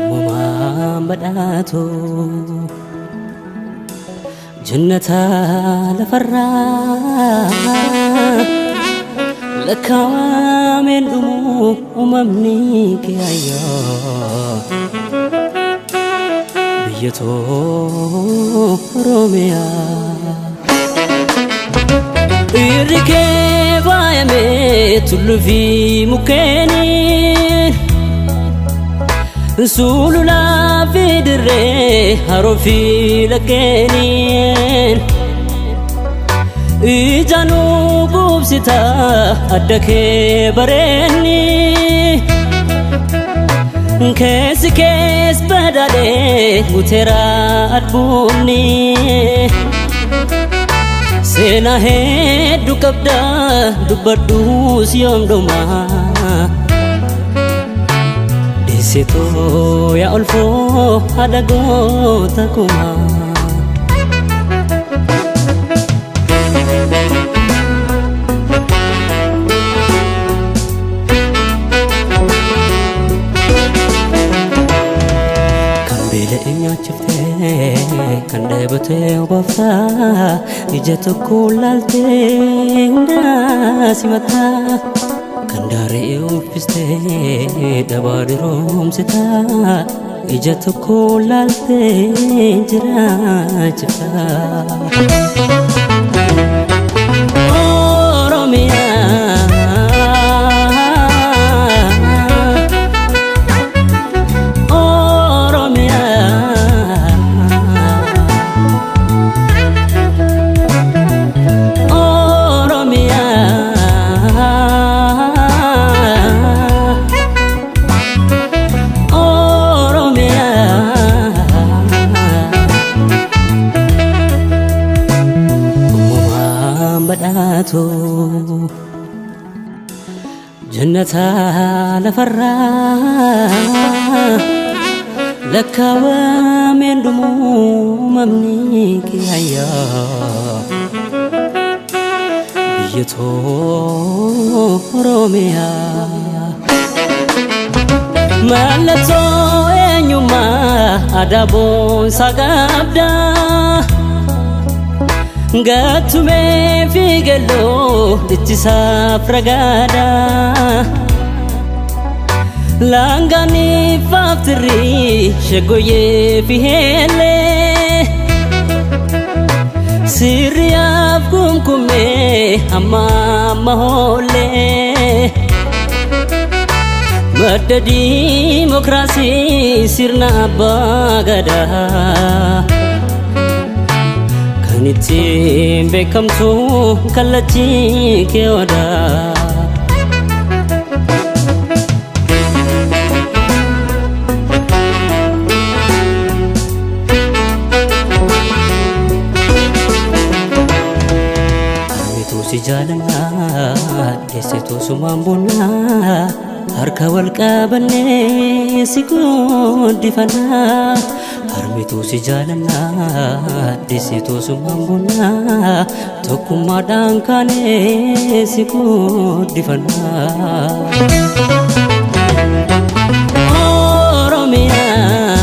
Uumamaan badhaatu jannata lafarraa lakkaawameen dhumu uumamni kee ayyaa biyya too Oromiyaa. Irri kee faayamee tulluu fi mukkeeniin sululaa fi dirree haroo fi laggeeniin ijaanuu quubsita adda kee bareenni keessi kees badhaadhee guuteera albuunni seenaa hedduu qabda dubbadhuus yoom dhumaa. Deessitoo yaa olfoo haadha goota kumaa. Kan beela'e nyaachiftee kan dheebotee obaaftaa ija tokko laaltee hundaa simataa. Kan daaree uffistee dhabaa diroomsitaa ija tokko laaltee jiraachifta. Oromiyaa. Oromiyaa. Oromiyaa. Uumamaan badhaatu jannata lafarraa lakkaawameen dhumu uumamni kee ayyaa biyya too Oromiyaa. Mallattoo eenyummaa aadaa boonsaa qabda. Gattumee fi galloo dhichisaaf ragaadha. Laangaan ifaaf tirrii shaggooyyee fi heellee. Sirriyaaf kumkumee amma amma hoollee. Madda diimokiraasii sirna abbaa gadaa. Kan ittiin beekamtu kallachii kee odaa. Harmituu si jaalannaa deessituu sumaan boonnaa harka wal qabannee si guddifannaa. Harmituu si jaalannaa deessituu sumaan boonnaa tokkummaadhaan kaanee si guddifannaa. Oromiyaa.